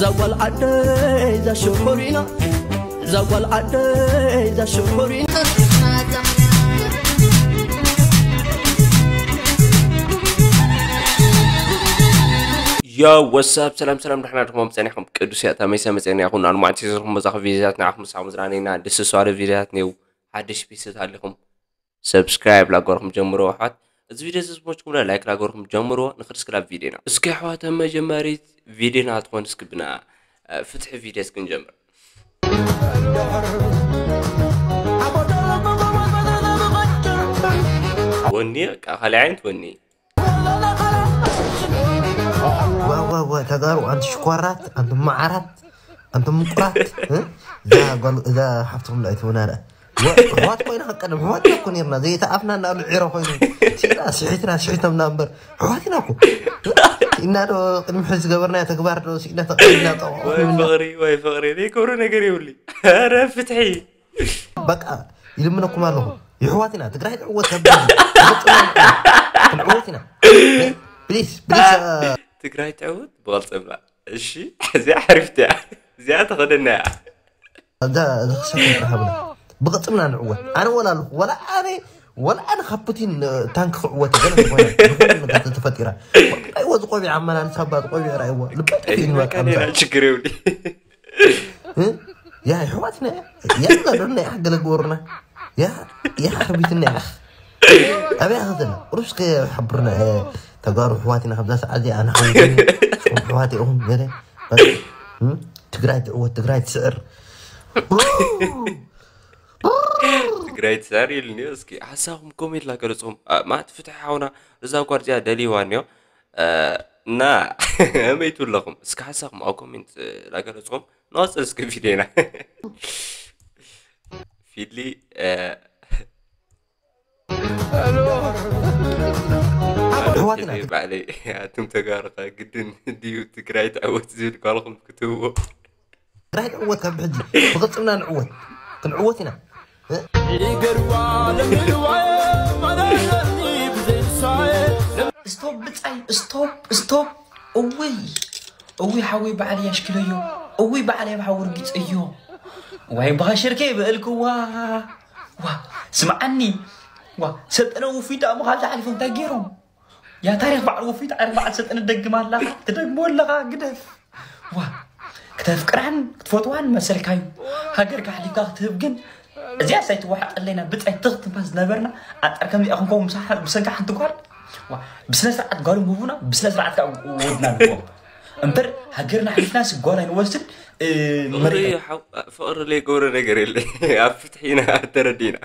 ዛጓል ዓደይ ዛሽኮሪና ዛጓል ዓደይ ዛሽኮሪና ዮ ወሳብ ሰላም ሰላም፣ ደሕና ድኹም ጸኒሕኩም? ቅዱስ ያታ መይሰ መጸና ይኹን ኣልማዕቲ ዝኹም መዛኽ ቪዲዮታት ንዓኹም ሳኹም ዝራኔና ደስ ሷለ ቪዲዮታት ነው። ሓድሽ ፒስት ኣሊኹም ሰብስክራይብ ላገርኩም ጀምሮ ኣሕዋት። እዚ ቪዲዮ እዚ ዝመችኩም ላይክ ላገርኩም ጀምሮ። ንክርስክላ ቪዲዮና እስኪ ኣሕዋት፣ መጀመሪት ቪዲዮና ትኾን እስኪ ብና ፍትሒ ቪዲዮ እስክንጀምር። ወኒ ካልኣይ ዓይነት ወኒ ዋዋዋ ተጋሩ ኣንቲ ሽኮራት ኣንቲ መዓራት ኣንቲ ምቁራት እዛ ጓል እዛ ሓፍትኩም ዳ ኣይትውናዳ ሕዋት ኮይና ቀደም ሕዋት እኮ ነርና ዘይተኣፍና እናሉ ዒሮ ኮይኑ ሲና ስሒትና ስሒቶምና እምበር ሕዋት ኢና እኮ እና ዶ ቅድሚ ሕዚ ዝገበርናዮ ተግባር ዶ ሲና ተቀልና ጠቆ ወይ ፍቅሪ ወይ ፍቅሪ ዘይገብሮ ነገር የብሉ። ኧረ ፍትሒ በቃ ይልምነኩም ኣለኹ። ይሕዋት ኢና ትግራይ ትዕወት ክንዕወት ኢና። ፕሊስ ፕሊስ ትግራይ ትዕውት ብቐልፅምና። እሺ እዚኣ ሓሪፍት እያ። እዚኣ ተኸደና እያ። እዛ እዛ ክሰብ ሃብና ብቕፅምና ንዕወት። ኣነ ወላ ኣለኹ ወላ ኣነ ወላ ኣነ ካብ ፑቲን ታንክ ክዕወት ገለ ዝኾነ ዝኾነ ነገር ተፈጢራ። ኣይወ ዝቆቢዕ ኣመላልሳ ባ ዝቆቢዕ ራይዎ ልቀጥ ይንወጣ ችግር የብሉ። ያ ኣሕዋትና ያ ዛዶና ያ ገለ ግበሩና ያ ያ ሓርቢትና ያ ኣበይ ኣኸተና ሩስ ከሓብሩና ተጋሩ ኣሕዋትና ካብዛ ሰዓት እዚኣ ኣነ ሓውኒ ኣሕዋት ኢኹም ገለ ትግራይ ትዕወት ትግራይ ትስዕር ትግራይ ትስዕር ኢሉኒ። እስኪ ሓሳኹም ኮሜንት ላገለፅኹም ማለት ፍትሒ ሓውና እዛ ጓል እዚኣ ደልይዋ እኒኦ እና ኣመይቱ ኣለኹም እስኪ ሓሳኹም ኣብ ኮሜንት ላገለፅኹም። ንቐፅል እስኪ ቪድዮና ፊሊ ኣሕዋትና ባዕለይ ኣቱም ተጋርኸ ግድን ድዩ ትግራይ ትዕወት ዝብል ጓልኹም ክትህቦ ትግራይ ትዕወት ካብ ሕጂ ብቕፅልና ንዕወት ክንዕወት ኢና ይገርዋ ለምልዋየ ማለለኒ ብዘይሳየ ስቶፕ ብጻይ ስቶፕ ስቶፕ እውይ እውይ ሓወይ በዓል ያሽክለዮ እውይ በዓል ኣብ ሓዊ ርጊጸዮ ዋይ ብኻሽርከ ይበልክዋ ዋ ስምዓኒ ዋ ሰልጠነ ውፉይ ዳኣ ምኻል ዝሓሊፎም እንታይ ገይሮም ያ ታሪክ በዓል ውፉይ ታሪክ በዓል ሰልጠነ ትደግም ኣለኻ ትደግሞ ኣለኻ ግደፍ ዋ ክተፍቅራን ክትፈትዋን መሰልካዩ ሃገር ካሕሊፍካ ክትህብ ግን እዚኣ ሳይትዋሓጠለይና ብጻይ ትኽ ትንፋስ ዝነበርና ኣንጻር ከምዚኣ ክንከውን ምሳሓ ብሰንካ ሓንቲ ጓል ዋ ብስነ ስርዓት ጓል ምህቡና ብስነ ስርዓት ከዓ ወድና ንኮ እምበር ሃገርና ሓሊፍና ስጓል ኣይንወስድ ፍቅሪ ዘይገብሮ ነገር የለ ኣብ ፍትሒ ኢና ተረዲና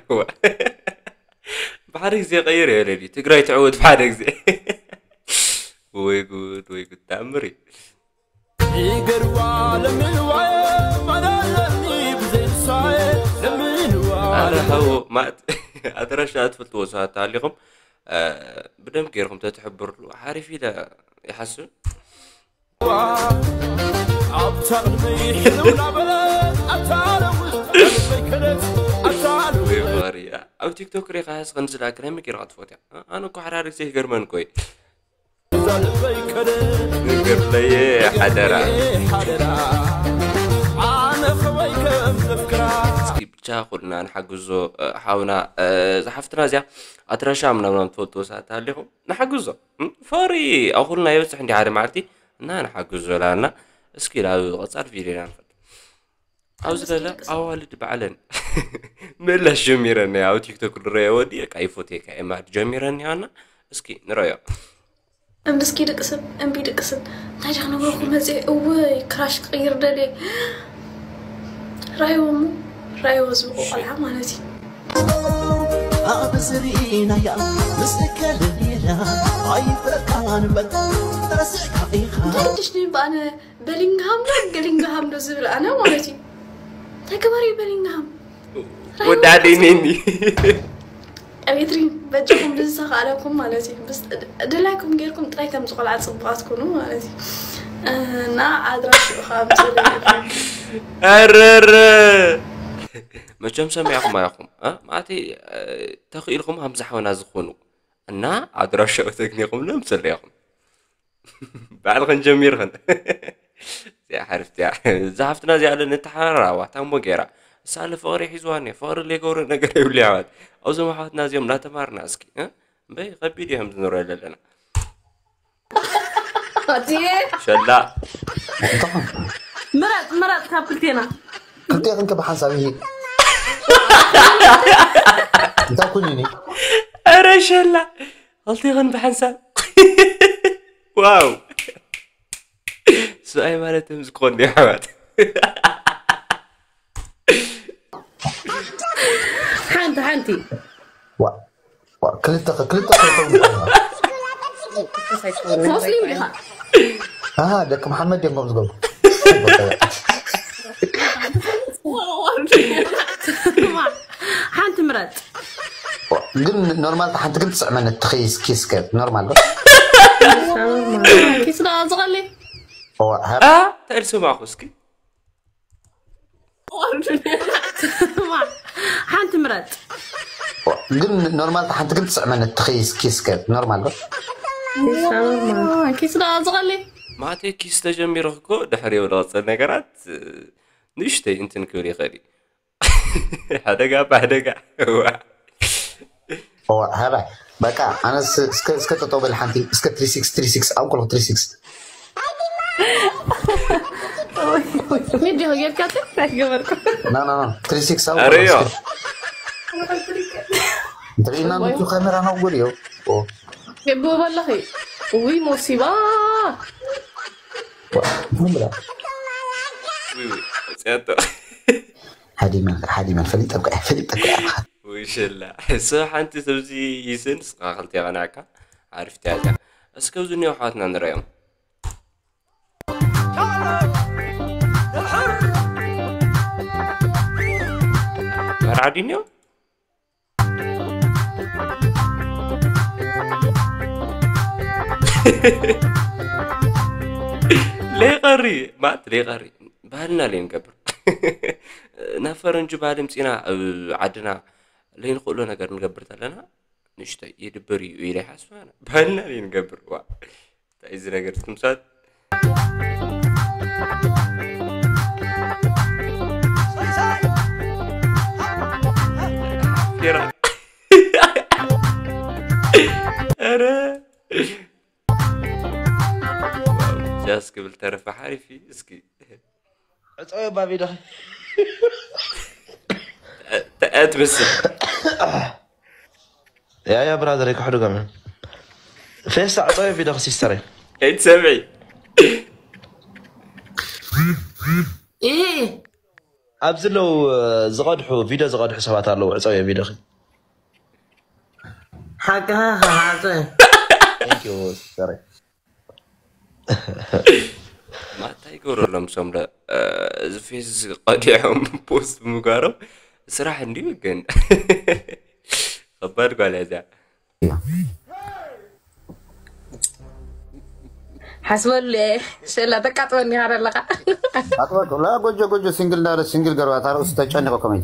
ብሓደ ግዜ ቀይር የለ ትግራይ ትዕወት ብሓደ ግዜ ወይ ጉድ ወይ ጉድ ተኣምር እዩ ይገርዋ ለምንዋየ ማዳለኒ ብዘይሳየ ለምንዋ ኣነ ሓው ማት ኣድራሻ ትፈልጥዎ ሰባት ተሃሊኹም ብደንብ ገይርኩም ተትሕብርሉ ሓሪፍ ኢለ ይሓስብ ኣብታ ቅድመይ ሕልው ላበለ ኣታ ለውስጥ ከለት ኣታ ወይ ፍቕሪ ኣብ ቲክቶክ ሪኻስ ክንዝላ ክረሚ ገይርካ ትፎትያ ኣነ እኮ ሓራሪ ግዜ ይገርመን እኮ እዩ ዛልበይ ከደ ግርለየ ሓደራ ሓደራ ኣነ ኸበይ ከም ዘፍቅራ እስኪ ብቻ ኩልና ንሓግዞ ሓውና ዝሓፍትና እዚያ ኣድራሻ ምናምናም ትፈልጥዎ ሰዓት ተሃሊኹም ንሓግዞ ፍቕሪ ኣብ ኩልና ይበፅሕ እንዲ ሓደ መዓልቲ እና ንሓግዞ ላና እስኪ ናብ ቀፃል ቪድዮና ንኸድ ኣብዚ ለለ ኣዋልድ ባዕለን ምላሽ ጀሚረን ኣብ ቲክቶክ ዝረአ ወዲ ቃ ይፎቴካ ኤማድ ጀሚረን ያና እስኪ ንረዮ እምብስኪ ድቅስብ እምቢ ድቅስብ እንታይ ጃ ክነግረኩ መፅእ እወይ ክራሽ ክቅይር ደልየ ራይዎ እሞ ራይዎ ዝብቁ ቆልዓ ማለት እዩ ኣብ ዝርኢናያ ምስ ትከልል ኢላ ኣይፍረቃን እምበር ረሲዕካ ኢኻ እንታይ ድሽ ድብል ኣነ በሊንግሃም ዶ ገሊንግሃም ዶ ዝብል ኣነ ማለት እዩ እንታይ ገባሪ በሊንግሃም ወዳደይነኒ ኤሪትሪን በጃኹም ብዝተኻእለኩም ማለት እዩ ድላይኩም ጌርኩም ጥራይ ከምዚ ቆልዓ ፅቡቃት ኩኑ ማለት እዩ እና ኣድራሽኡ ከዓ ምፅእ ኣረረ መቸም ሰሚዕኹም ኣያኹም ማለተይ ተኽኢልኩም ሃምዚ ሓውና ዝኾኑ እና ኣድራሻኡ ተግኒኹም ነምፅለኹም ባዕልኽን ጀሚርኽን እያ ሓርፍቲ እያ። እዛ ሓፍትና እዚኣ ለ ንተሓራራዋ ታሞ ገይራ። እሳ ለ ፍቕሪ ሒዝዋ እኒኦ። ፍቕሪ ለይገብሮ ነገር የብሉ ኣሕዋት። እዞም ኣሕዋትና እዚኦም እናተማርና እስኪ፣ እ? እምበይ ከቢድ እዮም ዝንሪኦ ዘለና። ኣቲ ሸላ። ምረጥ ምረጥ ካብ ክልቴና። ክልቴኽን ከ ብሓንሳብ ይሂ እንታይ ኩኒኒ ኧረ ሸላ። ክልቴኽን ብሓንሳብ። ዋው። ሰብኣይ ማለት ከምዚ ክኾን ድዩ ኣሕዋት? ሓንቲ ሓንቲ ዋ ዋ ክልተ ክልተ ክልተ ሙስሊም ዲኻ? ኣሃ ደቂ መሓመድ ድዮም ከምዚ ገብሩ ሓንቲ ምረጥ። ግን ኖርማል ሓንቲ ግን ትስዕመኒ ትኸይስ ኪስ ከ ኖርማል ዶ ኪስ ዳ ዝቐሊ ዋ ሃብ ኣ እንታይ ኢሉ ስማኹ እስኪ? ሓንቲ ምረጥ። ግን ኖርማል ሓንቲ ግን ትስዕመኒ ትኸይስ ኪስ ከ ኖርማል ዶ ኪስ ዳ ዝቐሊ ማቴ ኪስ ተጀሚሩ እኮ ድሕሪ የብለ ቅፅል ነገራት ንእሽተይ እንትን ክብል ይኽእል እዩ። ሓደጋ ብሓደጋ እዋ ዋ ሃባይ በቃ ኣነስ እስከ እስከ ጠጠው በል ሓንቲ እስከ ትሪ ሲክስ ትሪ ሲክስ ኣብ ኩሉ ትሪ ሲክስ ሚዲ ጌርካ እንታይ ገበርኩ? ና ና ና ትሪ ሲክስ ኣብ ኣረዮ ትሪና ምቹ ካሜራ ነው ጉድ ዮ የብበለኺ ውይ ሞሲባ ምብላ ውይ ውይ ወፅያቶ ሓዲመን ሓዲመን ፈሊጠብካ እየ ፈሊጠብካ እየ ውሽላ እሱ ሓንቲ ሰብዚ ይስን ስኻ ክልተ ይቐናዕካ ዓሪፍቲ እያ እዚኣ እስከ ኣብዚ እኒኦ ኣሕዋትና ንረዮም መርዓ ድንዮ ለይቐሪ ማለት ለይቐሪ ባህልና ለይ ንገብር ናብ ፈረንጂ ባህሊ ምፂና ኣብ ዓድና ለይንኽእሎ ነገር ንገብር ዘለና ንእሽተይ ይድብር እዩ ኢለ ይሓስብ ኣነ ባህልና ለይ ንገብር ዋ እንታይ እዚ ነገር ትምሳት ራ ኧረ ጃስ ክብል ተረፈ ሓሪፍ እዩ እስኪ ዕፀው የባቢለኺ ትመስል ያያ ብራዘር ከሕዱ ገመ ፌስታ ዕፀው የቢለኺ ሲስተር ኣይትሰምዒ እ ኣብዚ ለው ዝቐድሑ ቪድዮ ዝቐድሑ ሰባት ኣለዉ ዕፀው የቢለኺ ሓቅኻ ከሓፀ Thank you ሲስተር ማታ ይገብረሎም ሶምለ እዚ ፌስ ቀዲዖም ፖስት ምግባሮም ስራሕ እንዲዩ ግን ከባድ ጓል እያ እዚኣ ሓስበሉ እየ ሸላ ተቃጥበኒ ኢኻ ኣለኻ ኣጥበቅ ላ ጎጆ ጎጆ ሲንግል እንዳለ ሲንግል ገርባ ታረኡ ዝተጨንቀ ኮሜዲ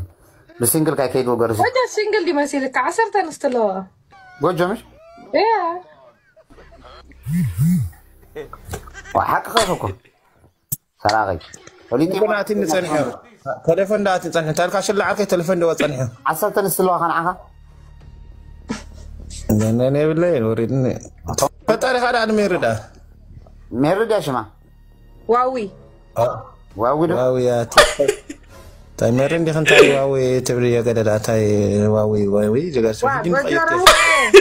ብሲንግል ካይ ከይድ ወገርሱ ወደ ሲንግል ዲመሲልካ ዓሰርተ ኣንስቲ ኣለዋ ጎጆ ምሽ እያ ሓቅኻ እኮ ሰራቂ ፈሊጥ ናቲ ንፀንሐ ቴሌፎን ዳ ትፀንሐ ታልካ ሽላ ዓርከይ ቴሌፎን ደወ ፀንሐ ዓሰርተ ንስለዋ ከንዓኻ ነነ የብለይ ወሪድኒ ፈጣሪ ካዳ ንሜርዳ ሜርዳ ሽማ ዋዊ ዋዊ ዶ ዋውያ እንታይ መሪ እንዲኽ እንታይ ዋዊ ትብልዮ ገደዳ እንታይ ዋዊ ዋዊ ጅጋሱ ዋ ሂድን ጎጆ ትኸይድ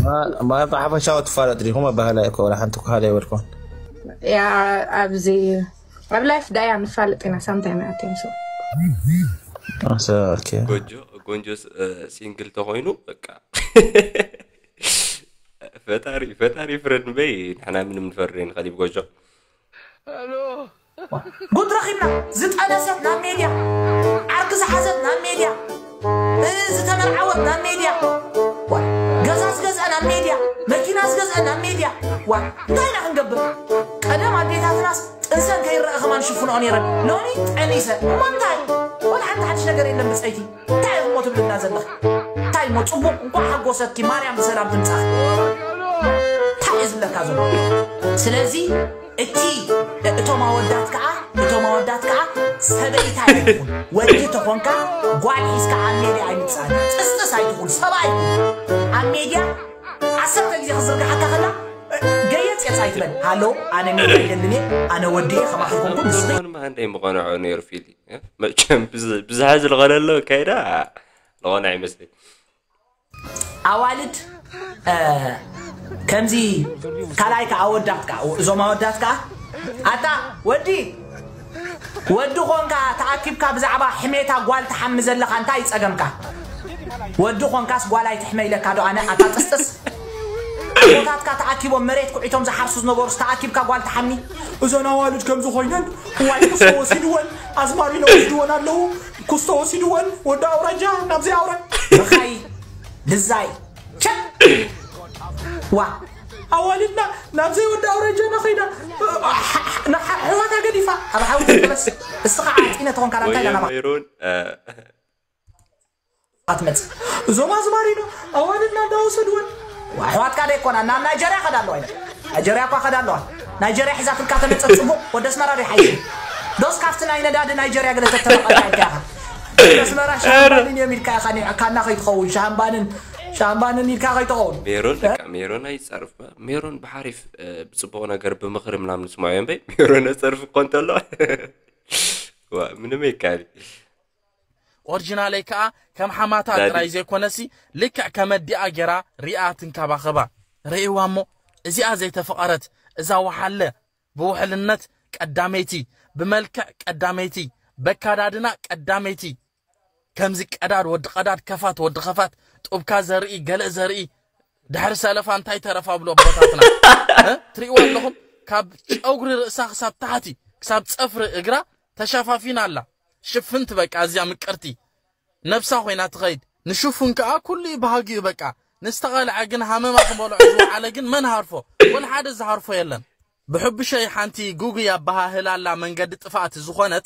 ረሙ ማጣ ሓፈሻዊ ትፋለጥ ዲኹም ኣባህላ እኮ ወላ ሓንቲ ኳሃለ ይበልኩም ያ ኣብዚ ኣብ ላይፍ ዳያ ንፋለጥ ኢና ሳምታይ መኣትዮም ሰው ኣሰ ኦኬ ጎጆ ጎንጆ ሲንግል ተኾይኑ በቃ ፈጣሪ ፈጣሪ ፍረድ በይ ንሕና ምንም ንፈርድ ንኸሊብ ጎጆ ጉድ ረኺብና ዝጠነሰት ናብ ሜድያ ዓርኪ ዝሓዘት ናብ ሜድያ ዝተመርዓወት ናብ ሜድያ ገዛ ዝገዝአ ናብ ሜድያ መኪና ዝገዝአ ናብ ሜድያ ዋ እንታይ ኢና ክንገብር ቀደም ኣዴታትናስ ጥንሰን ከይረአ ከማን ሽፍንኦ ነይረን ሎሚ ጠኒሰ እሞ እንታይ ወላ ሓንቲ ሓድሽ ነገር የለን ብፀይቲ እንታይ እሞ ትብልና ዘለኺ እንታይ እሞ ፅቡቅ እንኳዕ ሓጎሰኪ ማርያም ብሰላም ትምፃእ ዝብለካ ዘሎ። ስለዚ እቲ እቶም ኣወዳት ከዓ እቶም ኣወዳት ከዓ ሰበይቲ ኣይትኹን። ወዲ ተኾንካ ጓል ሒዝካ ኣብ ሜድያ ኣይምፅኣን። ጥስጥስ ኣይትኹን። ሰብኣይ ኩን። ኣብ ሜድያ ዓሰርተ ግዜ ክዝርግሓካ ከላ ገየፅ የፅ ኣይትበል። ሃሎ፣ ኣነ ሜድያ ኣይደልን እየ፣ ኣነ ወዲ እየ፣ ከማኺ ኮንኩ ንስኺ ማ እንደ ምቆንዖ ነይሩ ፊሊ መቸም ብዝሃ ዝልቐለሎ ካይዳ ልኾነ ኣይመስለኝ። ኣዋልድ ከምዚ ካልኣይ ከዓ ኣወዳት ከዓ እዞም ኣወዳት ከዓ ኣታ ወዲ ወዲ ኾንካ ተኣኪብካ ብዛዕባ ሕሜታ ጓል ትሓሚ ዘለኻ እንታይ ይፀገምካ? ወዲ ኾንካስ ጓል ኣይትሕመ ኢለካ ዶ ኣነ ኣታ ጥስጥስ ኣቦታትካ ተኣኪቦም መሬት ኩዒቶም ዝሓርሱ ዝነበሩስ ተኣኪብካ ጓል ትሓሚ? እዞን ኣዋልድ ከምዚ ኮይነን ዋይ ክስቶ ወሲድወን ኣዝማሪኖ ወሲድወን ኣለዉ ክስቶ ወሲድወን ወዲ ኣውራጃ ናብዚ ኣውራ ብኻይ ልዛይ ቸ ዋ ኣዋልድና ናብ ዘይወዲ ኣውራጃ ናኸይዳ ንሕዋታ ገዲፋ ኣብ ሓዊ ተጥበስ እስኻ ዓፂነ ተኾንካ ዳንታይ ዳናባ ሜሮን ኣትመጽእ እዞም ኣዝማሪኖ ኣዋልድና እንዳወሰድወን ኣሕዋትካ ዶ ይኮና ናብ ናይጀርያ ከዳ ኣለዋ ኢለ ናይጀርያ እኳ ከዳ ኣለዋ ናይጀርያ ሒዛትልካ ተመጸት ጽቡቅ ወደ ኣስመራ ዶ ይሓይሽ ዶስ ካብቲ ናይ ነዳዲ ናይጀርያ ገለ ተተመቐልካ ኢልካ ኢኻ ኣስመራ ሻምባንን እዮም ኢልካ ኢኻ ካና ከይትኸውን ሻምባንን ሻምባንን ኢልካ ከይትኸውን ሜሮን ደቃ ሜሮን ኣይጸርፍ ሜሮን ብሓሪፍ ብጽቡቕ ነገር ብምኽሪ ምናምን ንስማዮ እምበይ ሜሮን ኣጸርፍ እኮ እንተሎ ምንም ይካል ኦርጂናለይ ከኣ ከም ሓማታ ጥራይ ዘይኮነሲ ልክዕ ከመዲኣ ጌራ ሪኣ ትንከባኸባ ርእይዋ እሞ እዚኣ ዘይተፈቐረት እዛ ወሓለ ብውሕልነት ቀዳመይቲ ብመልክዕ ቀዳመይቲ በካዳድና ቀዳመይቲ ከምዚ ቀዳድ ወዲ ቀዳድ ከፋት ወዲ ከፋት ጡብካ ዘርኢ ገለ ዘርኢ ድሕሪ ሰለፋ እንታይ ተረፋ ብሎ ኣቦታትና እ? ትሪእዋ ኣለኹም ካብ ጨጉሪ ርእሳ ክሳብ ታሕቲ ክሳብ ፀፍሪ እግራ ተሸፋፊና ኣላ ሽፍንቲ በቃ እዚኣ ምቅርቲ ነብሳ ኮይና ትኸይድ ንሽፉን ከዓ ኩሉ እዩ ባህጊ እዩ በቃ ንዝተቐልዐ ግን ሃመማ ክበልዖ ዝወዓለ ግን መን ሃርፎ ወላ ሓደ ዝሃርፎ የለን ብሕቡሸይ ሓንቲ ጉጉይ ኣበሃህላላ መንገዲ ጥፍኣት ዝኾነት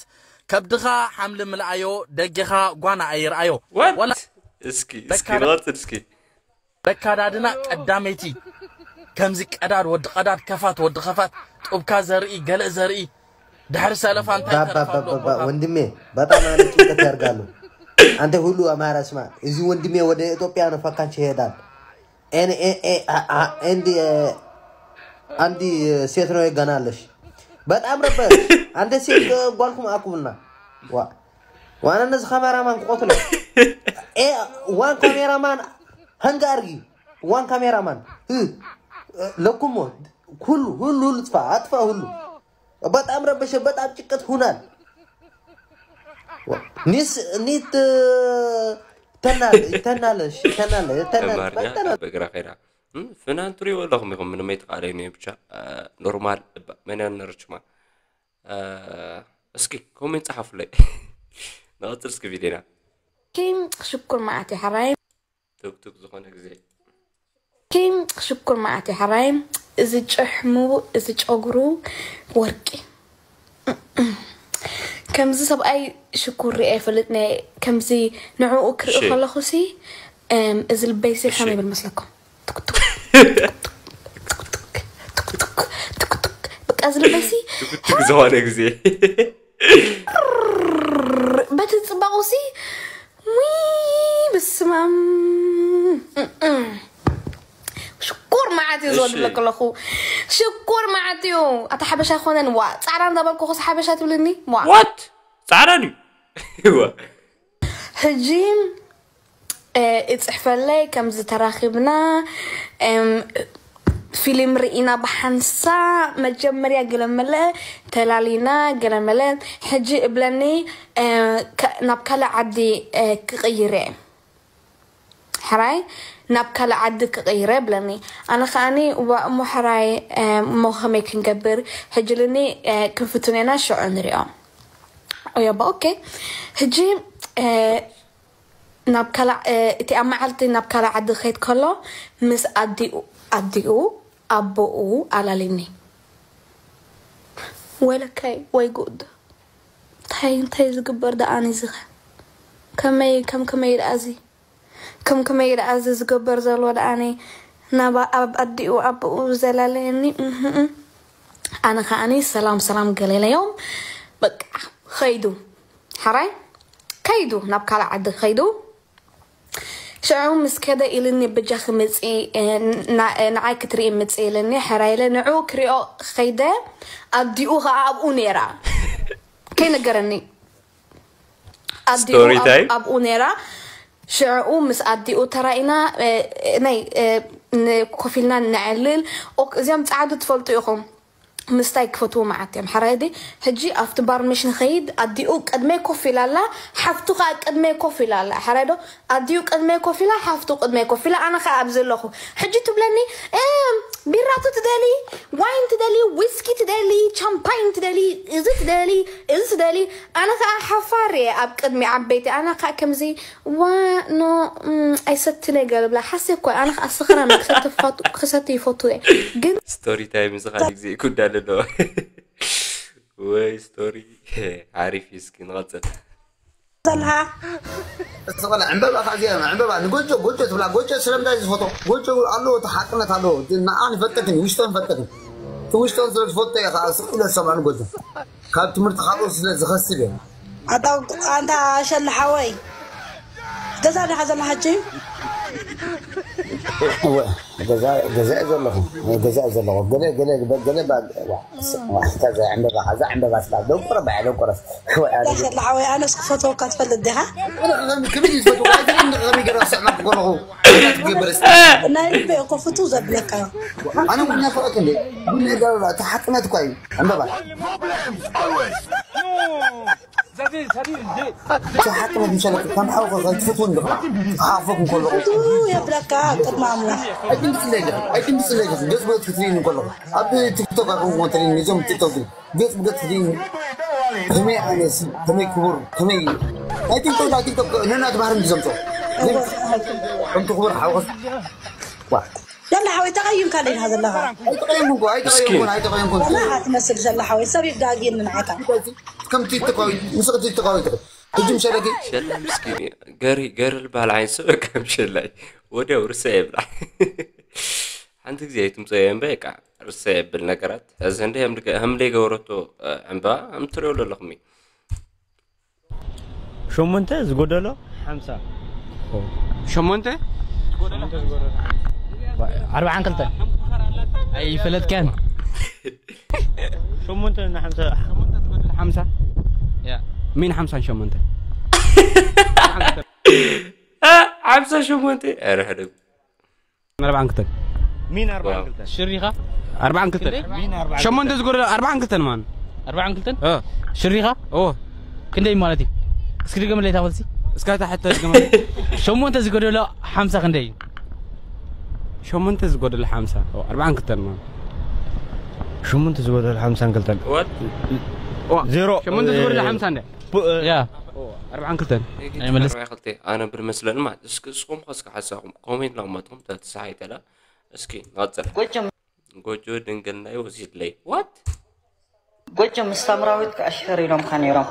ከብድኻ ሓምሊ ምልኣዮ ደጌኻ ጓና ኣይርኣዮ What? እስኪ እስኪ ንቐጽል እስኪ በካዳድና ቀዳመይቲ ከምዚ ቀዳድ ወዲ ቀዳድ ከፋት ወዲ ከፋት ጡብካ ዘርኢ ገለእ ዘርኢ ድሕሪ ሰለፋ እንታይ ተረፋ ብሎ ባባባባ ወንድሜ በጣም አነ ጭንቀት ያርጋሉ። አንተ ሁሉ አማራ ስማ፣ እዚ ወንድሜ ወደ ኢትዮጵያ ነው ፈካች ይሄዳል። ኤን ኤ ኤ አ- አ- ኤንድ አ- አንድ ሴት ነው ይገናለሽ። በጣም ረበሽ አንተ ሴት ጓልኩም አኩብና ዋ ዋና እነዚ ካሜራማን ክቆትሎ ኤ ዋን ካሜራማን ሀንጋ አርጊ ዋን ካሜራማን እ ለኩሞ ሁሉ ሁሉ ሁሉ ጥፋ አጥፋ ሁሉ በጣም ረበሸ በጣም ጭቀት ሁናል ኒስ ኒት ተናል ተናለሽ ተናለ ተናል ኣማርኛ በግራ ኸይዳ ፍናን ትሪእዎ ኣለኹም ኢኹም ምንም ኣይተቃለዩኒ ብቻ ኖርማል እባ መን ያነርችማ እስኪ ኮሜንት ጸሓፉለይ ንቐጽል እስኪ ቪዲዮና ኪም ሽኩር መዓት እዩ ሓራይ ቱክቱክ ዝኾነ ግዜ ኪም ሽኩር መዓት እዩ ሓራይ እዚ ጭሕሙ እዚ ጨጉሩ ወርቂ ከምዚ ሰብኣይ ሽኩር ሪኣ ይፈልጥ ነ ከምዚ ንዕኡ ክርኢ እሺ። ከለኹ ሲ እም፣ እዚ ልበይሲ እሺ። ከመይ ይብል መስለኩም ትክቱክ ትክቱክ ትክቱክ ትክቱክ ብቃ እዚ ልበይሲ ቱክቱክ ዝኾነ ግዜ በቲ ፅባቑ ሲ ውይ በስማም ሽኩር መዓት እዩ እሺ። ዝወድለ ከለኹ ሽኩር መዓት እዩ ኣታ ሓበሻ ኮነን ዋ ፃዕዳ እንዳበልኩ ኸስ ሓበሻ ትብልኒ ዋ ዋት ጻዕዳ ድዩ ዋ ሕጂ እ፣ እጽሕፈለይ ከምዚ ተራኺብና እም፣ ፊልም ርኢና ብሓንሳ መጀመርያ ገለመለ ተላሊና ገለመለ ሕጂ እብለኒ እ፣ ከ- ናብ ካልእ ዓዲ እ፣ ክቕይር እየ ሕራይ ናብ ካልእ ዓዲ ክቕይረ ብለኒ ኣነ ከኣኒ ዋ እሞ ሕራይ እ፣ እሞ ከመይ ክንገብር ሕጂ ልኒ እ፣ ክንፍትኖ ኢና ሽዑ ንሪኦ እዮባ ኦኬ ሕጂ እ፣ ናብ ካልእ እቲ ኣብ መዓልቲ ናብ ካልእ ዓዲ ክኸይድ ከሎ ምስ ኣዲኡ ኣዲኡ ኣቦኡ ኣላሊኒ ወይለከይ ወይ ጉድ እንታይ እንታይ ዝግበር ደኣኒ ዝኸ ከመይ ከም ከመይ ደኣ እዚ ከም ከመይ ደኣ እዚ ዝገበር ዘሎ ደኣኒ ናብ ኣብ ኣዲኡ ኣቦኡ ዘላለየኒ። እህእ። ኣነ ከዓኒ ሰላም ሰላም ገሌለዮም። በቃ ኸይዱ፣ ሕራይ ከይዱ፣ ናብ ካልእ ዓዲ ኸይዱ። ሽዑ ምስ ከደ ኢልኒ፣ በጃኺ ምጺ፣ እ፣ ና-፣ እ፣ ንዓይ ክትርኢ ምጺ ኢልኒ። ሕራይ ኢለ ንዕኡ ክሪኦ ኸይደ፣ ኣዲኡ ኸዓ ኣብኡ ነይራ። ከይነገረኒ ኣዲኡ ስቶሪ ኣብ-፣ ታይም። ኣብኡ ነይራ። ሽዕኡ ምስ ኣዲኡ ተራኢና፣ እ፣ ናይ፣ እ፣ ን-፣ ኮፍ ኢልና ነዕልል። ኦክ፣ እዚኦም ጻዕዱ ትፈልጡ ኢኹም። ምስታይ ክፈትዎ መዓት እዮም። ሕራይ ድየ? ሕጂ ኣብቲ ባር ምሽ ንኸይድ፣ ኣዲኡ ቅድመይ ኮፍ ኢላ ኣላ፣ ሓፍቱ ኸኣ ቅድመይ ኮፍ ኢላ ኣላ። ሕራይ ዶ? ኣዲኡ ቅድመይ ኮፍ ኢላ፣ ሓፍቱ ቅድመይ ኮፍ ኢላ፣ ኣነ ኸኣ ኣብዚ ኣለኹ። ሕጂ ትብለኒ፣ "እ፣ ቢራቱ ትደሊ? ዋይን ትደሊ? ዊስኪ ትደሊ? ቻምፓይን ትደሊ? እዚ ትደሊ? እዚ ትደሊ?" ኣነ ኸኣ ሓፋር እየ ኣብ ቅድሚ ዓበይቲ። ኣነ ኸኣ ከምዚ፣ "ዋ፣ ኖ፣ እም፣ ኣይሰትን እየ" ገለ ብላ። ሓስየ እኮ፣ ኣነ ኸኣ ስኽራን እየ፣ ክሰቲ ይፈቱ፣ ክሰቲ ይፈቱ እየ። ግን ስቶሪ ታይም እዚ ካልእ ግዜ ይኩዳ ኣለዎ። ወይ ስቶሪ ሓሪፍ እዩ። እስኪ ንቐጽል። ዘለኻ እስኸለ ዕምበባ ካ እዚኣ ዕምበባ ንጎጆ ጎጆ ትብላ። ጎጆ ስለምንታይ ዝፈቶ? ጎጆ ኣለዎ፣ እቲ ሓቅነት ኣለዎ። እቲ ንዓን ይፈልጠክን፣ ውሽጦን ይፈልጠክን። እቲ ውሽጦን ስለ ዝፈቶ እየ ከዓ ስቕ ኢለ ዝሰምዖ ንጎጆ። ካብ ትምህርቲ ካብኡ ስለ ዝኸስብ እየ። ኣታ ኣንታ ሸላ ሓወይ፣ ገዛ ዲኻ ዘላ ሕጂ? እወ፣ ገዛ ገዛ እየ ዘለኹ። ገዛ እየ ዘለኹ። ገለ ገለ ገለ ባ- ዋ፣ ዋ፣ እዛ ዕምበባ እዛ ዕምበባ ስላ ደንቆረ ባያ ደንቆረ። ወይ ኣነ ኣንታ ሸላ ሓወይ፣ ኣነስ ክፈትወካ ትፈልጥ ዲኻ? ከመይ ዝፈትወ? ኣይትብለኒ፣ ከመይ ገይረ ክስዕመካ ከለኹ ትገብር እስኪ። ናይ ልበይ እኮ ፍትው ዘብለካ። ኣነ እውን ናፍቐክ እንዴ? ግን ዕምበባ እቲ ሓቅነት እኳ እዩ። ዕምበባ እቲ ሓቅነት ምሸለክ ከም ሓውኸ ከይትፈትውን ዲኻ? ክሓፍወክ እንከለኹ ፍትው የብለካ ቅድሚ ኣምላኽ። ኣይትምስለይ ዲኻ? ኣይትምስለይ ዲኻ? ገጽ ብገጽ ክትሪእኒ እንከለኹ ኣብ ቲክቶክ ኣይኮንኩ ትሪእኒ፣ እዞም ቲክቶክ ግን ገጽ ብገጽ ክትሪእኒ ከመይ ኣነሲ ከመይ ክቡር ከመይ ናይ ቲክቶክ ናይ ቲክቶክ ነና ትባህርን ዝዘምጾ ግን ከምቲ ክቡር ሓውኸስ ዋ ሸላ ሓወይ፣ ተቐይምካ ዲኻ ዘለኻ? ኣይተቐየምኩን እኮ፣ ኣይተቐየምኩን ኣይተቐየምኩን። ሸላ ትመስል ሸላ ሓወይ፣ ሰብ ይጋግየኒ ንዓካ። ከም ቲክቶካዊ ምስ ቲክቶካዊ ትኽእል። ሕጂ ምሸለኪ ሸላ ምስኪን እዩ። ገሪ ገሪ ዝበሃል ዓይነት ሰብ በቃ ምሸላይ ወዲያው ርሳ የብላ። ሓንቲ ግዜ ኣይትምፀዮ እምበ በቃ ርሳ የብል ነገራት። እዚ እንደ ከም ልገ- ከም ለይገበረቶ ዕምባ ከም ትሪኦ ዘለኹም እዩ። ሸሞንተ ዝጎደሎ ሓምሳ። ሸሞንተ ኣርባዓን ክልተን። ኣይፈለጥካን። ሸሞንተ ንሓምሳ። ሓምሳ ሚን ሓምሳን ሸሞንተ ሓምሳ ሸሞንተ ኧረ ሕደጉ። ኣርባዓን ክልተን። ሚን ኣርባዓን ክልተን። ሽሪኻ ኣርባዓን ክልተን። ሸሞንተ ዝጎደሎ ኣርባዓን ክልተን ማን ኣርባዓን ክልተን። ሽሪኻ ኦ ክንደይ ማለት እዩ? እስኪ ድገምለይ እታ መልሲ። እስካ እታ ሕቶ ድገመለይ። ሸሞንተ ዝጎደሎ ሓምሳ ክንደይ እዩ? ሸሞንተ ዝጎደሎ ሓምሳ። ኦ፣ ኣርባዓን ክልተን ማን። ሸሞንተ ዝጎደሎ ሓምሳን ክልተን። What? ዜሮ። ሸሞንተ ዝጎደሎ ሓምሳ እንደ ቡ- እ፣ ያ ኦ፣ ኣርባዓን ክልተን። ኣይመለስ- ክልተ ኣነ ብልመስለኒ ማለት እስኪ እስኹም ከ እስኪ ሓሳኹም ኮሜንት ላመጥኹም ተተሰሓይተላ እስኪ ንቐፅል። ጎጆ ድንግልናይ ወሲድለይ። What? ጎጆ ምስ ሳምራዊት ክዕሽር ኢሎምካ ነይሮም።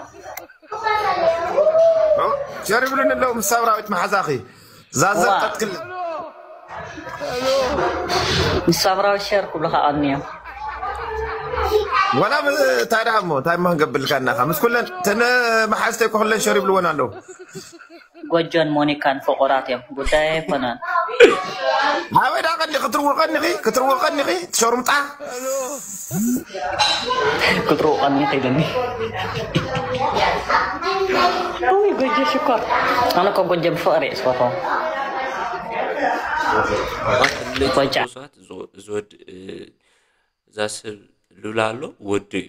ሸሪብሉኒ ኣለዉ ምስ ሳምራዊት መሓዛኺ ዛዘር ዋ። ቀትክል ምስ ሳምራዊት ሸር ክብሉካ ቀንዮም። ወላ ብ- እንታይ ደኣ እሞ እንታይ ማ ክንገብልካ እናኻ ምስ ኩለን ተን መሓዝተይ ኩለን ሸሪብልወን ኣለዉ። ጎጆን ሞኒካን ፍቑራት እዮም፣ ጉዳይ ኣይኮነን። ኣበይ ደኣ ቀኒ ክትርውቐኒ ኺ ክትርውቐኒ ኺ ትሸርሙጣ። ክትርውቐኒ ኺ ኢሉኒ። ውይ ጎጆ ሽኮር። ኣነ እኮ ጎጆ ብፍቕሪ እየ ዝፈትዎ። ጎጃ። ሰባት ዝወድ እዛ ሰብ ሉላ ኣሎ ወዲ እዩ።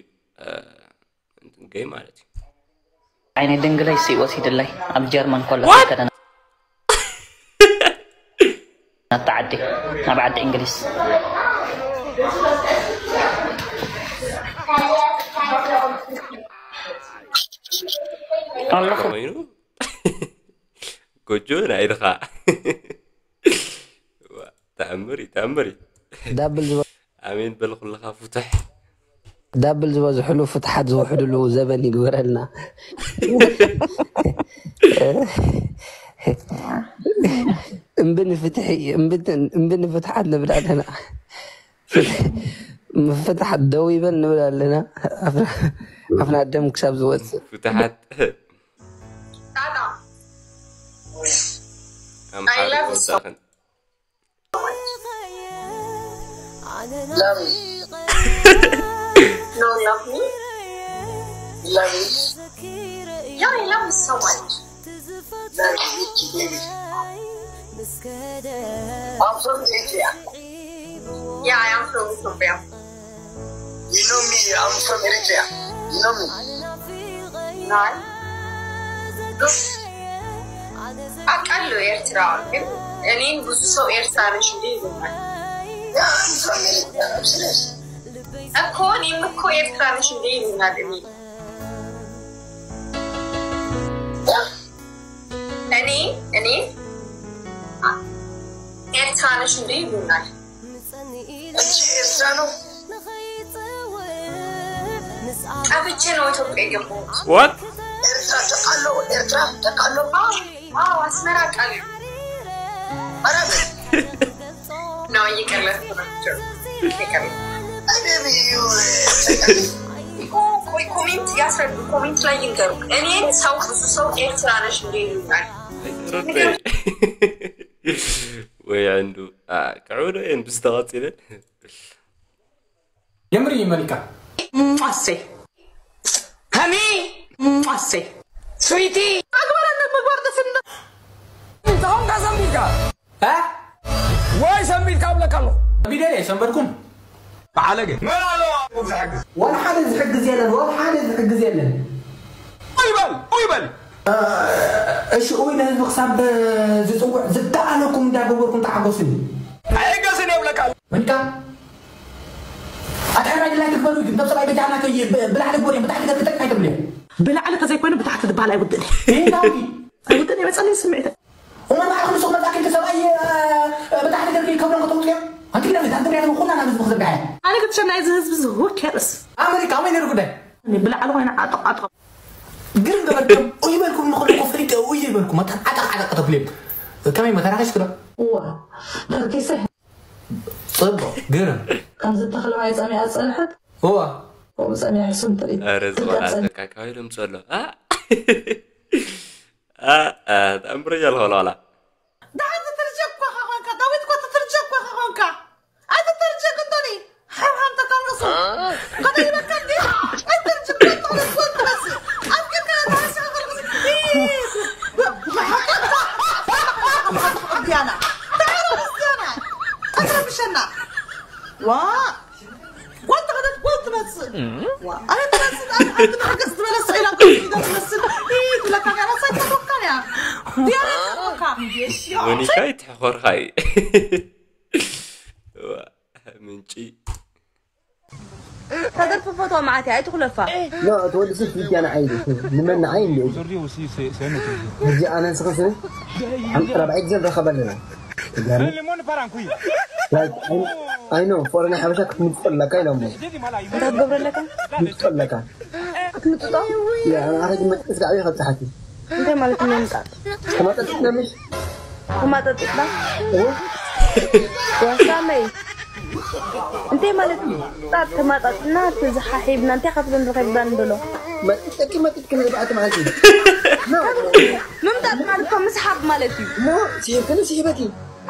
ገይ ማለት እዩ። ዓይኒ ድንግለይ ስይ ወሲድለይ ኣብ ጀርመን ኮላ What? ከደና ናታ ዓዲ ናብ ዓዲ እንግሊዝ ኣለኹ። ኮይኑ ጎጆ ናይ ድኻ ተኣምር እዩ ተኣምር እዩ። ዳብል ዝበ- ኣሜን በል ኩልኻ ፍቱሕ። ዳብል ዝበዝሕሉ ፍትሓት ዝውሕድሉ ዘበን ይግበረልና። እምቢ ንፍትሒ፣ እምቢ ን-፣ እምቢ ንፍትሓት ንብል ኣለና። ፍትሒ፣ ምፍትሓት ደው ይበል ንብል ኣለና። ኣፍና፣ ኣፍና ደም ክሳብ ዝወፅእ። ፍትሓት። ጣጣ፣ ኣምሓሩ I love you so ወዳኽን። Love you. you love me? Love you. Yeah, I love you so much. Love you, baby. I'm from Ethiopia. Yeah, I am from Ethiopia. You know me, I'm from Eritrea. You know me. ናይ አውቃለሁ ኤርትራ፣ ግን እኔን ብዙ ሰው ኤርትራ ነሽ እንዴ ይሉኛል። Yeah, I'm from Eritrea. I'm serious. እኮ እኔም እኮ ኤርትራ ነሽ እንዴ ይሉኛል። እኔ Yeah. እኔ እኔ ኤርትራ ነሽ እንዴ ይሉኛል። አንቺ ኤርትራ ነው? ጠፍቼ ነው ኢትዮጵያ የገባሁት። What? ኤርትራ ተቃሎ፣ ኤርትራ ተቃሎ። አዎ፣ አዎ፣ አስመራ አውቃለሁ። አረብ ነው እየቀለድኩ ነው። እየቀለድኩ። አይ ቤቢ ዩ እኮ ቆይ፣ ኮሜንት ያስረዱ፣ ኮሜንት ላይ ይንገሩ። እኔን ሰው ብዙ ሰው ኤርትራ ነሽ እንዴ ይሉኛል። ረደ ወይ ዕንዱ ክዕብዶ እየን ብዝተቐፂለን። የምር ይመልካ እሰይ ከሚ እሰይ ስዊቲ ኣግባር ኣለብ ምግባር ደስ እንዳ እንተኾንካ ሰንቢድካ ወይ ሰንቢድካ እብለካ ኣለኹ። ቢደል እየ ሰንበድኩም ብዓለገ መን ኣለዋ ዝሕግዝ? ዋላ ሓደ ዝሕግዝ የለን፣ ዋላ ሓደ ዝሕግዝ የለን። ይበል ይበል እሺ እውይ ንህዝቢ ክሳብ ዝፅውዕ ዝደኣለኩም እንዳገበርኩም ተሓገሱኒ። ኣይገስን የብለካ መንካ ኣታ ሕራይ ድላይ ትግበሩ ግን ነብሰ ላይ በጃና ከይ ብላዕሊ ግበር እዮም ብታሕቲ ገር ክጠቅ ኣይትብሉ እዮም ብላዕሊ ተዘይኮይኑ ብታሕቲ ዝበሃል ኣይውድን ይህናዊ ኣይውድን እየ መፀለይ ስምዒት እሞ ንባዕልኩም ንስኹም መጻእክን ሰብኣይ ብታሕቲ ገር ከብሎም ከተውፅኡ እዮም ኣንቲ ግዳ ኣንቲ ግዳ ኩላ ናብ ህዝቢ ክዘርግሓ እያ ኣነ ክትሸና እዚ ህዝቢ እዚ who cares ኣመሪካ ኣበይ ነይሩ ጉዳይ ብላዕሊ ኮይነ ዓጠቕ ዓጠቕ ግርም ገበርኩም እይ በልኩም ንኸሉ እኮ ፈሊጠ እይ ዘይበልኩም ኣታ ዓጠቕ ዓጠቕ ተብሉ እዮም ከመይ መተራኸሽ ክዶ እዋ ተርኪሰ ፅቡቅ ግርም ከምዚ ተኽለዋይ ፀሚኣ ዝፀንሐት እዋ ከምኡ ፀኒሐ ስም ትርኢ ኧረ እዚ ቆልዓ ትቀፅል ተካ ካበይ ድምፁ ኣሎ ኣ ኣ ኣ ተኣምረኛ ኣለኾ ቆልዓ ደሓር ትትርጀ እኳ ኸኾንካ ዳዊት እኮ ትትርጀ እኳ ኸኾንካ ኣይትተርጀ ቅንጦኒ ሓብሓብ ተካምርሱ ከተይበካ እንዲ ኣይትተርጅ ቅንጦ ንስወት ትመስል ኣፍቅርካ ተሃስኻ ከለኹ ዲያና ተዓረ ክርስቲያና ኣትረብሸና ዋ ጓል ተኸደት ጓል ትመጽእ ዋ ኣነ ትመጽእ ኣነ ሓንቲ ብሕገስ ዝበለ ስዒላ ኢዳ ትመስል ኢድ ለካ ጋር ኣሳይ ተቦካን እያ ዲያና ተቦካ ወኒካ ይትሕኾርካ እዩ ምንጪ ተዘርፍ ፎቶ ማዓት ኣይትኹለፋ لا تولي سيف فيك انا عيني من عين لي هجي انا نسخن سنه عن ربع اكزن رخب لنا ሊሞን ፓራንኩይ I know فورنا حبشك متصل لك انا مو እንታይ ትገብረለካ متصل لك ክትምጥጦ يا انا عارف ما تسقع عليه خلص حكي እንታይ ማለት ነው ምጣጥ ما تسقع مش ተማጠጥጥና ዋሳመይ እንታይ ማለት እዩ ጣጥ ተማጣጥና ተዝሓሒብና እንታይ ካብዞም ዝኸብዳን ብሎ ما تسقع ما تسقع بعد ما عندي ምምጣጥ ማለት እኮ ምስሓብ ማለት እዩ مو سيبتني سيبتي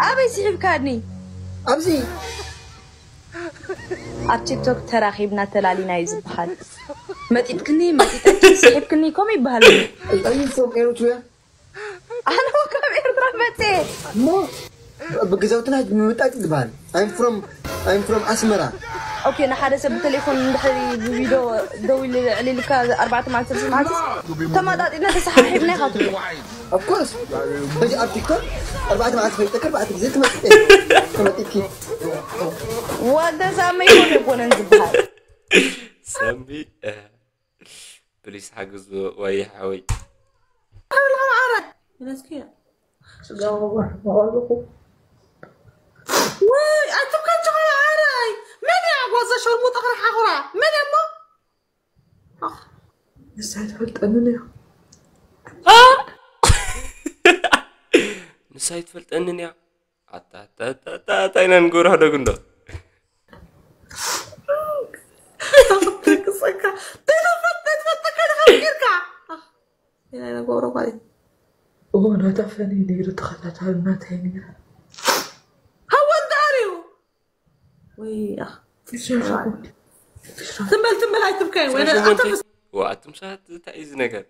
ኣበይ ስሒብካኒ ابزي ኣብ ቲክቶክ ተራኺብና ተላሊና እዩ ዝበሃል መጢጥክኒ መጢጠኪ ስሒብክኒ ከምኡ ይበሃል Are you from Eritrea? ኣነ ካብ ኤርትራ መፅየ ሞ ብግዛውትና ምጣጥ ዝበሃል I'm from I'm from ኣስመራ ኦኬ ንሓደ ሰብ ብቴሌፎን እንድሕሪ ብቪድዮ ደው ኢሉ ልዕሊ ኢልካ ኣርባዕተ መዓልቲ ሰለስተ መዓልቲ ተማጣጢና ተሰሓሒብና ኢኻ ትብሎ Of course ሕጂ ኣብ ቲክቶክ ኣርባዕተ መዓልቲ ፈሊጠካ ኣርባዕተ ግዜ ትመጥቂ ተመጢጥኪ ወደ ሳመይ ኮነ ኮነን ዝበሃል ሳሚ ፕሊስ ሓግዝ ወይ ሓወይ ዓረ ስጋ ወርሕ መቐልኹ ወይ ኣቱም ካንቸኸ ዓረይ መን እያ ጓዛ ሸርሙጠ ክረሓኹራ መን እያ እሞ ንሳ ትፈልጠንን እያ ንሳ ኣይትፈልጠንን እያ። ኣታ ኣታ ኣታ ኣታ ኣታ ኢና ንገብሮ ሕደጉ እንዶ። ተክሰካ ተፈጠት ፈጠካ ንኸፍኪርካ ኢና ንገብሮ ማለት እዎ ናታ ፈኒ ነይሩ ተኸታታሊ ናታይ ነይሩ How old are you? ወይ ትም በል ትም በል ኣይትብከይ ወይ ዋ ኣቱም ሰባት እንታይ እዩ እዚ ነገር?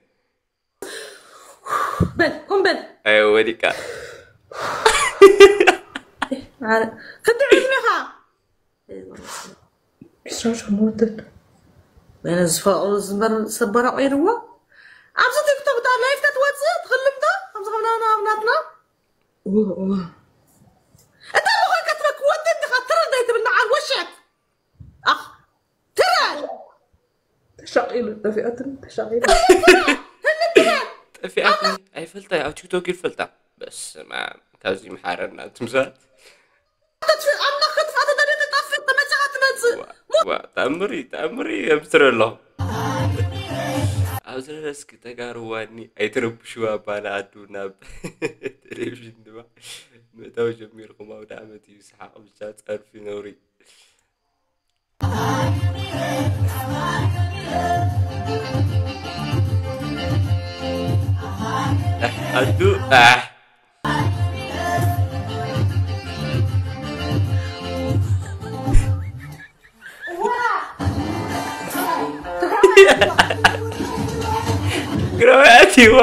በል ቁም በል ኣይ ወዲቃ ክንደይ ዕድሜኻ ዒስራን ሸሞንተን ወይነ ዝፈቕሩ ዝንበር ሰበራ ቆይርዎ ኣብዚ ቲክቶክ ዳ ላይፍ ተትወፅእ ትኽልም ዶ ከምዚ ከምና ናትና እዎ እዎ እንታይ ምዃንካ ትበክ ወዲ እንዲኻ ትረዳይ ትብል ንዓል ወሸት ኣኽ ትረድ ተሻቒሉ ጠፊኣትን ተሻቒሉ ጠፊኣት ኣይፈልጣ ኣብ ቲክቶክ ይፈልጣ በስመ ኣብ ካብዚ መሓረና ትምሳት ኣምላኽ ከጥፋእ ተደልዮ ትጠፍእ ተመጫኻ ትመፅእ ዋ ተኣምሪ ተኣምሪ የምስር ኣለኹ ኣብዚ ረስኪ ተጋርዋኒ ኣይትረብሽዋ ባለ ኣዱ ናብ ቴሌቪዥን ድማ ምእታው ጀሚርኩም ኣውደ ዓመት እዩ ሰሓቕ ብቻ ፀርፊ ነውሪ ኣዱ ኣሕ ግራውያት ይዋ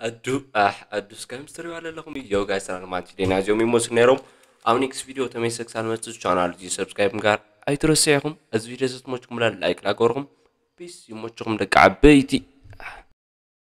ኣዱ ኣሕ ኣዱ እስከ ምስ ትሪዋ ዘለኹም ዮ ጋይስ ራንማንቲ ዴና እዚኦም ይመስሉ ነይሮም ኣብ ኔክስት ቪዲዮ ተመይሰ ክሳብ መፅእ ቻናል እዚ ሰብስክራይብ ምግባር ኣይትረስዑ ኢኹም እዚ ቪዲዮ ዘትመችኩም ብላ ላይክ ላገርኹም ፒስ ይመችኹም ደቂ ዓበይቲ